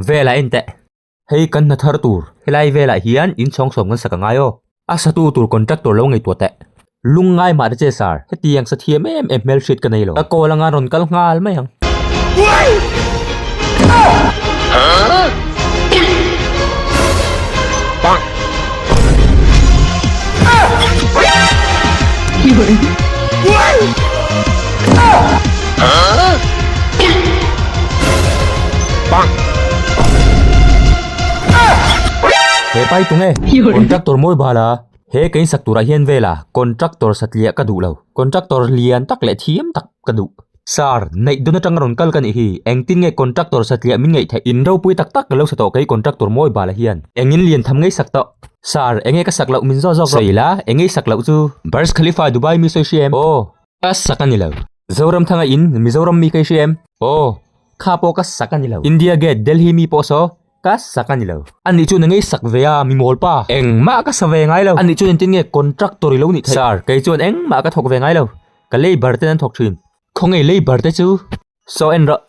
Velah en teh. Hei kan hna thar tur, helai velah hian in chhawng sawm kan sak a ngai aw. A satu tur contractor lo ngaihtuah teh. Lung ngai mah ta che sir, hetiang sa thiam em em hmelhriat ka nei lo. Ka call anga rawn kal nghal mai ang. He pai tunge contractor mawi bal a he ka insak turah hian vela contractor satliah ka duh lo contractor lian tak leh thiam tak ka duh sir neih dawn atanga rawn kal ka nih hi engtin nge contractor satliah min ngaih theih in ropui tak tak ka lo sa tawh kei contractor mawi bal ah hian engin lian tham ngei sak tawh sir enge ka sak loh min zawk zawk rawh sawi la enge i sak loh chu Burj Khalifa Dubai mi sawi hria em aw ka sak a ni lo Zoramthanga in Mizoram mi ka i hria em aw kha pawh ka sak a ni lo India Gate Delhi mi pawh saw Ka sak a ni lo. Ani chuan a ngei sak ve a, mi mawl pa. Engmah ka sa ve ngai lo. Ani chuan engtin nge contractor i lo nih theih? Sir, kei chuan engmah ka thawk ve ngai lo. Ka labour ten an thawk thin. Khawnge labour te chu? Saw en rawh.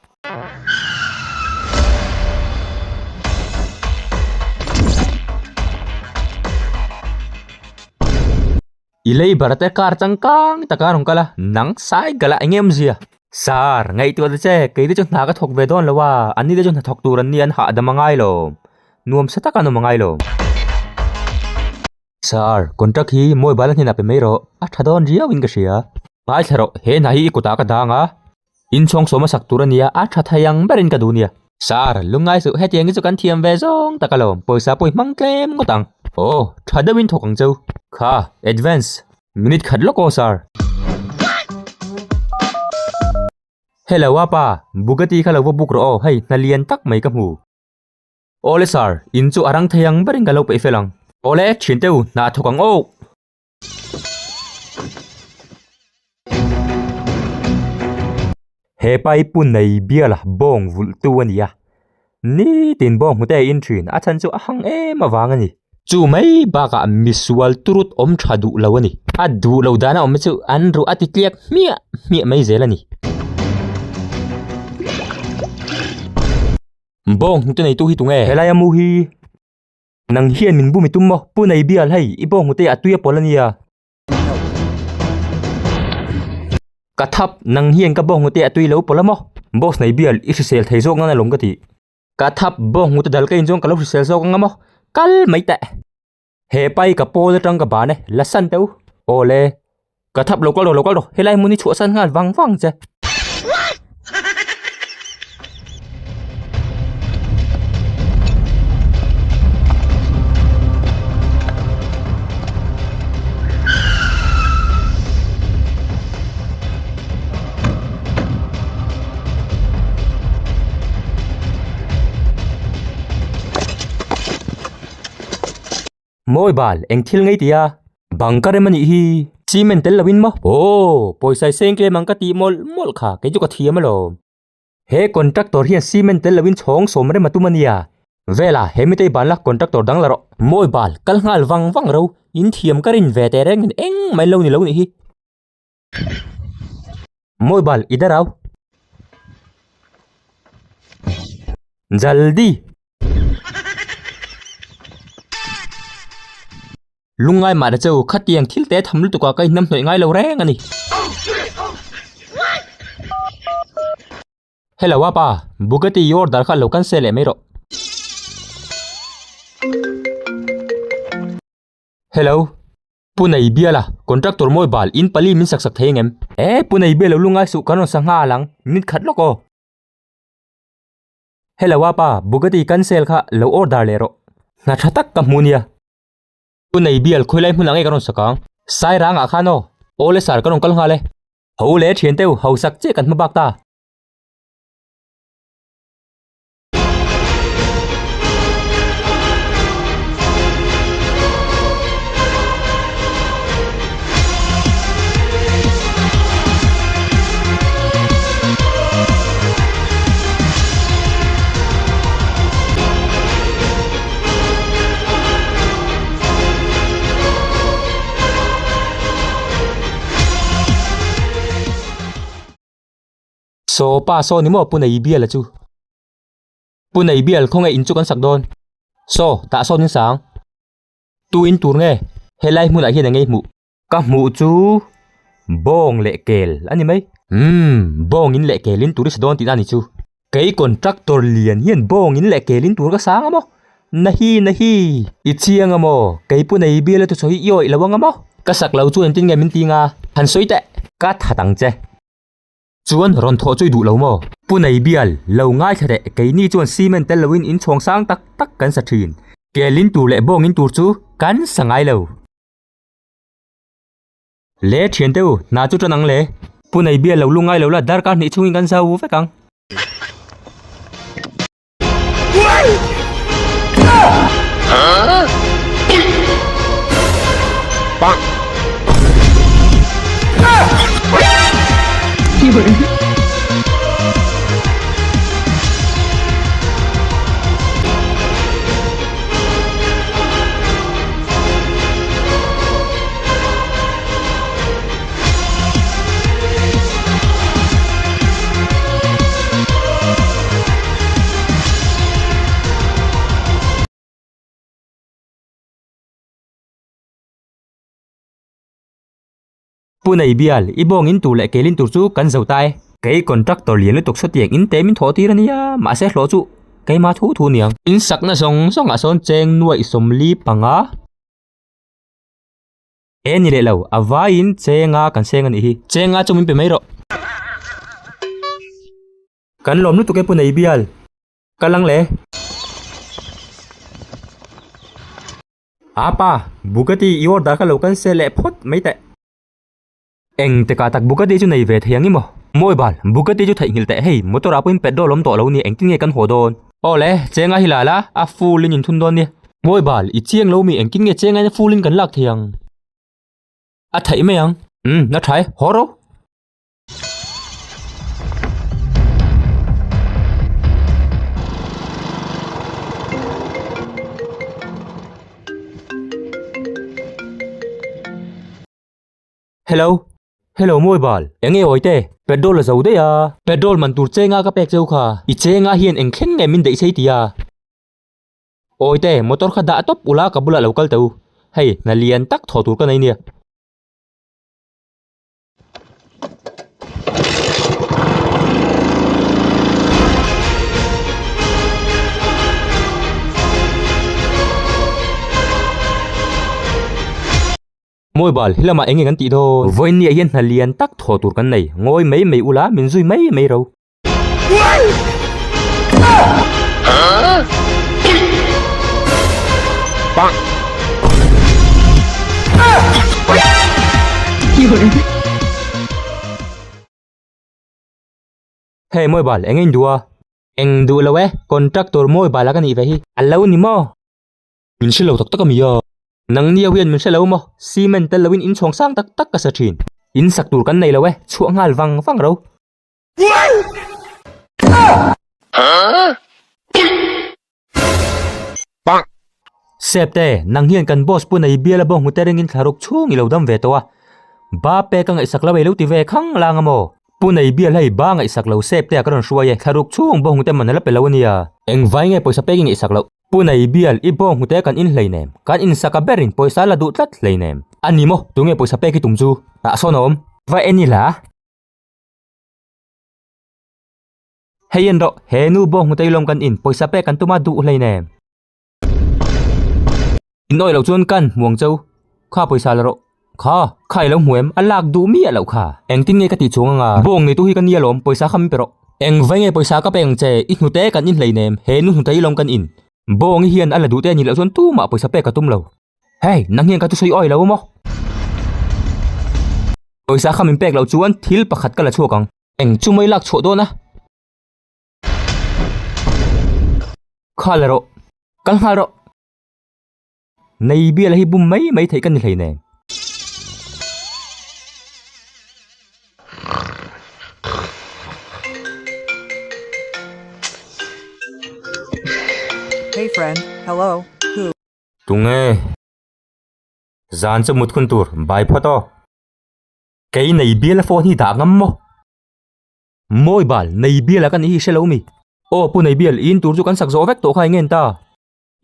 I labour te car changkang taka a rawn kal a, nang sai galah eng em zia? Sir, ngaihtuah ta che, kei te chu hna ka thawk ve dawn lo a, anni te chu hna thawk tur an ni an hahdam a ngai lo, nuam sa tak an awm a ngai lo. Sir, contract hi mawi bal a hnenah pe mai rawh, a tha dawn riau in ka hria. Ngaithla rawh, he hna hi i kutah ka dang a, inchhawng sawm a sak tur a nia, a tha thei ang berin ka duh nia. Sir, lungngai suh, hetiang hi chu kan thiam ve zawng tak alawm, pawisa pawh i hmang tlem ngawt ang. Aw, tha deuhin thawk ang cheu. Kha, advance, minute khat lawk aw sir. Hello a pa, Bugatti kha lo va book rawh aw, hei hna lian tak mai ka hmu. Awle sir, in chu a rang thei ang berin ka lo peih fel ang. Awle, thiante u, hna thawk ang aw. He pa hi pu nei biala bawng vulh tu a ni a, nitin bawng hmu te a in thin a chhan chu a hang em avang a ni. Chu mai bakah misual turut awm tha duh lo a ni. A duh lo dan a awm chu an ruh a ti tliak hmiah hmiah mai zel a ni. Bawng hmu te neitu hi tunge? Helai a mu hi Nang hian min bum i tum maw? Pu nei bial hei, i bawng hmute a tui a pawl a nia. Ka thap, nang hian ka bawng hmute a tui lo pawl a maw? Boss nei bial, i hrisel thei zawk nan alawm ka ti. Ka thap, bawng hmute dal ka inzawng ka lo hrisel zawk anga maw? Kal mai teh. He pai ka pawl atang ka ban e, la san teh u. Awle, ka thap lo kal rawh lo kal rawh, helai hmun hi chhuahsan nghal vang vang che. Mawi bal, eng thil ngei tia? Bang ka rem a nih hi. Cement tel loin maw? Aw, pawisa i seng tlem ang ka tih mawlh mawlh kha, kei chu ka thiam alawm. He contractor hian cement tel loin chhawng sawm rem a tum a nia. Vela, he mitei ban la contractor dang la rawh. Mawi bal, kal nghal vang vang ro, in thiam ka rin ve teh reng in engmah in lo ni lo nih hi. Mawi bal, i darau. Jaldi! Lungngai mah ta cheu, khatiang thil te tham lutuk ah ka inhnam hnawih ngai lo reng a ni. Hello a pa, Bugatti i order kha lo cancel leh mai rawh. Hello, Pu nei bial a, contractor mawi bal in pali min sak sak thei ang em? Eh, Pu nei bial lo lungngai suh kan rawn sa nghal ang, minute khat lawk aw. Hello a pa, Bugatti cancel kha lo order leh rawh. Hna tha tak ka hmu nia. Pu nei bial khawilai hmun ah nge ka rawn sak ang? Sairang ah khan aw. Awle sir ka rawn kal nghal e. Ho le thian teu, hausak chiah kan hma bak ta. Saw pa saw ni maw pu nei biala chu. Pu Neibial khawnge in chu kan sak dawn? Saw, tah sawn in sang. Tu in tur nge? Helai hmunah hian eng nge i hmuh? Ka hmuh chu bawng leh kel a ni mai. Umm, bawng in leh kel in tur i sa dawn tihna a ni chu. Kei contractor lian hian bawng in leh kel in tur ka sang a maw? Nahi, nahi! I chiang a maw? Kei pu nei bial a thusawi hi i awih lo ang a maw? Ka sak lo chu engtin nge min ti nga? Han sawi teh! Ka that ang che. Chuan rawn thawh chu i duh lo maw? Pu nei bial, lo ngaithla teh, keini chuan cement tel loin in chhawng sang tak tak kan sa thin. Kel in tur leh bawng in tur chu kan sa ngai lo. Le thian teu, hna chu tan ang le. Pu nei bial lo lu ngai lo la, darkar hnih chhungin kan zau vek ang. Pu nei bial, i bawng in tur leh kel in tur chu kan zo ta e. Kei contractor lian lutuk sawtiang in te min thawh tir a nia, mahse hlawh chu keimah thu thu niang. In sakna zawng zawngah sawn cheng nuaih 45. E ni leh lo, a vaiin chenga kan seng a nih hi. Chenga chu min pe mai rawh. Kan lawm lutuk e Pu nei bial. Ka lang le. Apa, Bugatti i order kha lo cancel leh phawt mai teh. Eng teka tak Bugatti chu nei ve thei ang i maw? Mawi bal, Bugatti chu theihnghilh teh hei, motor ah pawhin petrol awm tawh lo nia engtin nge kan haw dawn? Aw le, chenga hi la la, a full in inthun dawn nia. Mawi bal, i chiang lo mi engtin nge chenga in a full in kan lak thei ang? A theih mai ang. Umm, na tha e, haw ro. Hello. Hello mawi bal. Eng nge awi te? Petrol a zo daih a. Petrol man tur chenga ka pek cheu kha. I chenga hian eng thleng nge min daih sei tia. Awi te, motor kha dah tawp ula ka bulah lo kal teh u. Hei, hna lian tak thawh tur ka nei nia. Mobile, he lamah eng nge kan tih dawn? Vawiinniah hian hna lian tak thawh tur kan nei. Ngawi mai mai ula, min zui mai mai ro. Hey Mobile, eng nge in duh a? Eng duh lo e, contractor Mobile a ka nih ve hi. A lo ni maw? Min hre lo tak tak a mi a. Nang nia hian min hre lo maw? Cement tel loin in chhawng sang tak tak ka sa thin. In sak tur kan nei lo e, chhuah nghal vang vang ro. Sep te, nang hian kan boss pu nei bial a bawng hmute ringin thlaruk chhung i lo dam ve tawh a. Ba pek a ngaihsak lo ei lo ti ve khang lang a maw? Pu nei bial hei ba ngaihsak lo sep te a ka rawn hruai e, thlaruk chhung bawng hmute man a la pe lo a nia. Engvai nge pawisa pek i ngaihsak loh? Pu nei bial i bawng hmute kan in hleinem, kan insaka berin pawisa la duh tlat hleinem. A ni maw, tunge pawisa pek i tum chu? Tah sawn a awm. Va en ila. Hei en rawh, he nu bawng hmute i lawm kan in, pawisa pek kan tum a duh hleinem. In awih loh chuan kan hmu ang cheu. Kha pawisa la rawh. Kha, kha i lo hmu em? A lak duh miah loh kha. Engtin nge ka tih chuang anga? Bawng neitu hi ka nia lawm, pawisa kha min pe rawh. Eng vai nge pawisa ka pek ang che? I hnute kan in hleinem, he nu hnute i lawm kan in. Bawng i hian a la duh te a nih loh chuan tumah pawisa pek ka tum lo. Hey, nang hian ka thusawi awi lo maw? Pawisa kha min pek loh chuan thil pakhat ka la chhuak ang. Eng chu mai lak chhuah dawn a? Kha la rawh. Kal nghal rawh. Nei bial hi bum mai mai theih ka ni hleinem. Hey friend, hello, who? Tunge? Zan chu mut hun tur, bai phawt aw. Kei nei bial a phone hi dah ngam maw? Mawi bal, nei bial a ka nih hi hre lo mi? Aw Pu Neibial, i in tur chu kan sak zawh vek tawh kha eng nge ta?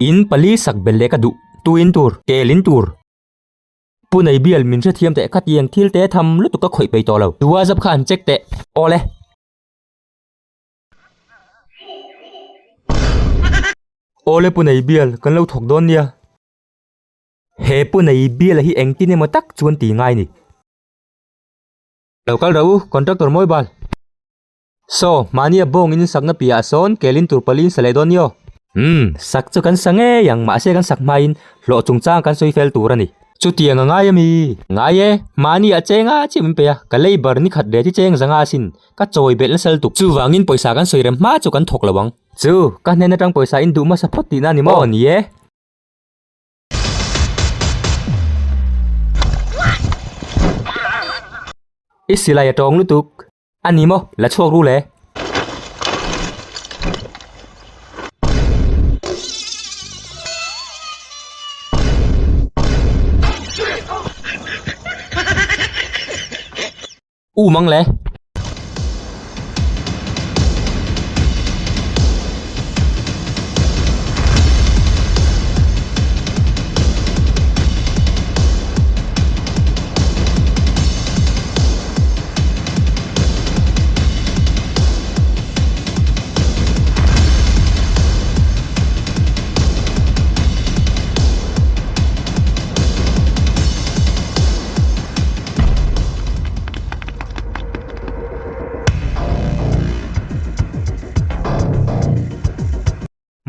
In pali sak belh leh ka duh. Tu in tur? Kel in tur. Pu Neibial, min hrethiam teh khatiang thil te tham lutuk ka khawih peih tawh lo. Tu WhatsApp kha han check teh. Awle. Awle Pu Neibial, kan lo thawk dawn nia. He Pu Neibial hi engtin emaw tak chuan ti ngai ni. Lo kal ro u, contractor mawi bal. Saw, mahnia bawng in sakna piahah sawn kelin tur pali in sa leh dawn nia. Umm, sak chu kan sa ngei ang, mahse kan sak hmain hlawh chungchang kan sawi fel tur a ni. Chutiang a ngai ami? Ngai e, mahni a cheng a chiah min pe a, ka labour ni khat leh thi cheng zanga asin, ka chawi belh nasal tuk. Chuvangin pawisa kan sawi rem hma chu kan thawk lo ang. Chu, ka hnen atang pawisa in duh hmasa phawt tihna a ni maw? Aw ni e. I silai a tawng lutuk. A ni maw? La chhuak ru le. U mang le.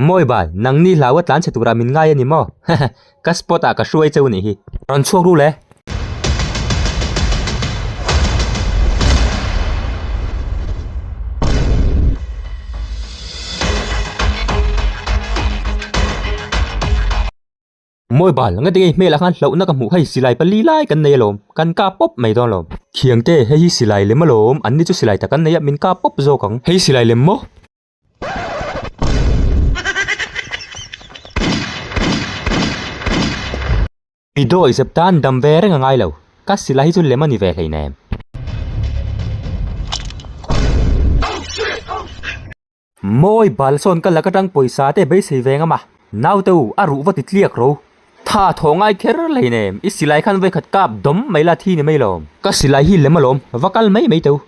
Mawi bal, nangni hlau a tlan chhe turah min ngai a ni maw? Ka spot ah ka hruai cheu nih hi. Rawn chhuak ru le. Mawi bal, nga tinge hmelah khan hlauhna ka hmuh hei silai pali lai kan nei alawm, kan kap pawp mai dawn alawm. Thiangte, hei hi silai lem alawm, an ni chu silai tak an nei a, min kap pawp zawk ang. Hei silai lem maw? Mi dawi zep tan dam ve reng a ngai lo, ka silai hi chu lem a ni ve hleinem. Mawi bal sawn ka lak atang pawisa te beisei ve ngam a, naute u a ruh va ti tliak ro. Tha thaw ngai kher hleinem, i silai khan vawikhat kap dawm mai la thi ni mai lawm. Ka silai hi lem alawm, va kal mai mai teu.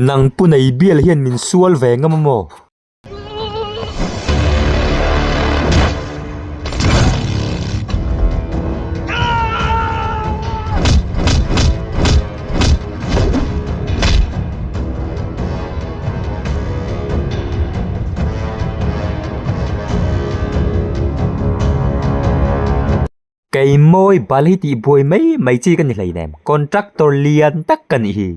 Nang pu nei bial hian min sual ve ngam a maw? Kei mawi bal hi tih buai mai mai chi ka ni hleinem, contractor lian tak ka nih hi.